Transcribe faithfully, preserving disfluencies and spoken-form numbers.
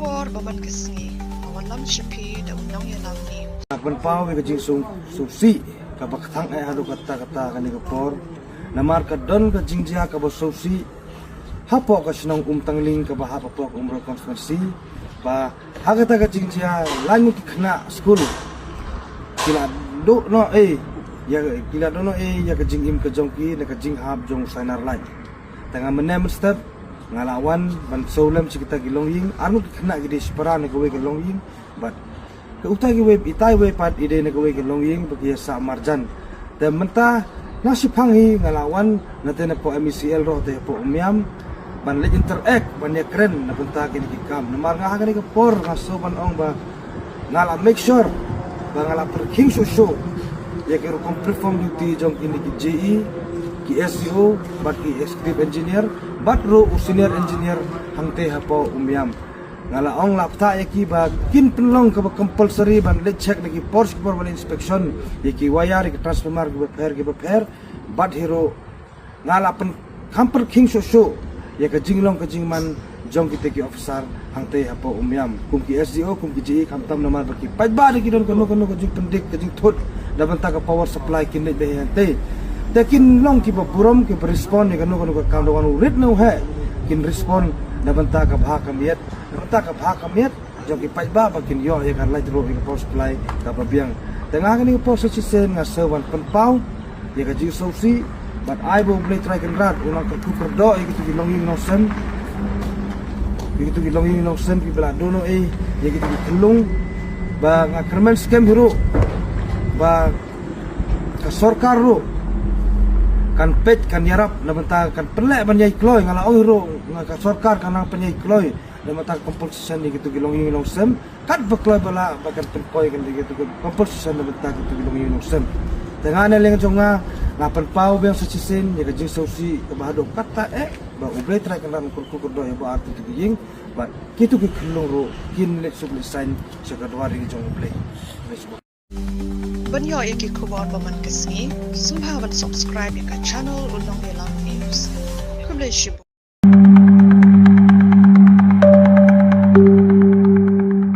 Por ba man ka sngi, ka wallam sha phi da u nongïalam ni. Ka pynpaw ïa ka jingsngewsih kaba kthang eh haduh katta katta kane ka por. Namar ka don ka jingjia kaba sngewsih hapoh ka shnong Umtangling kaba hap hapoh ka Umroi constituency, ba ha kata ka jingjia la ngi ki khynnah skul ki la duh noh ei ïa, ki la duh noh ei ïa ka jingim ka jong ki na ka jinghap jong u Sainar Light. Te nga mynne mynstep nga la wan ban siew lem sha kita ki longïing, arngut ki khynnah ki dei shipara na kawei ka longïing, bad ka uta kiwei, itai wei pat i dei na kawei ka longïing ba ki ïa sah marjan. Te mynta nga shipang hi nga la wan na te na poh M E C L ruh te poh Umiam ban leit interact ban ïakren na bynta kine ki kam. Namar nga ha kane ka por nga shu ban ong ba nga la make sure ba nga la pyrkhing shuh shuh ïa ki rukom perform duty jong kine ki J E, ki S D O, bad ki executive engineer, bad ruh u senior engineer hangte hapoh Umiam. Nga la ong la pynthah ïa ki ba kin pynlong kaba compulsory ban leit check na ki por sha ki por ban inspection ïa ki wire, ïa ki transformer kiba pher kiba pher. Bad hi ruh nga la pyn, kham pyrkhing shuh shuh ïa ka jinglong ka jingman jong kita ki officer hangte hapoh Umiam, kum ki S D O, kum ki J E, khamtam namar ba ki paidbah da ki don kano kano ka jingpyndik ka jingthut na bynta ka power supply kin leit beit hangte. Te kin long kiba burom, kiba respond ïa kano kano ka kam, da wan u rit ne u heh kin respond na bynta ka bha ka miat, na bynta ka bha ka miat jong ki paidbah ba kin ïoh ïa ka light ruh, ïa ka power supply kaba biang. Te nga ha kane ka por sa shisien nga shu wan pynpaw ïa ka jingsngewsih bad ai ba U Blei Trai Kynrad un nang kyrkhu kyrdoh ïa kito ki longïing longsem, ïa kito ki longïing longsem kiba la duh noh ei ïa kito ki khyllung. Ba nga kyrmen skhem hi ruh ba ka sorkar ruh kan peit, kan ïarap na bynta, kan pynleh ban ïai kloi. Nga la ong hi ruh nga, ka sorkar kan nang pynïai kloi na bynta ka compensation ïa kito ki longïing longsem. Katba kloi ba lah ba kan pynkoi kan ïa kito ki compensation na bynta kito ki longïing longsem. Te nga na liang jong nga nga pynpaw biang sa shisien ïa ka jingsngewsih kaba haduh katta eh, ba U Blei Trai Kynrad un kyrkhu kyrdoh ïa ba ar kito ki ïing bad kito ki khyllung ruh kin leit suk leit saiñ sha ka dwar ri jong U Blei. Ban ïoh ïa ki khubor ba man ka sngi, sngewbha ban subscribe ïa ka channel U Nongïalam News. Khublei shibun.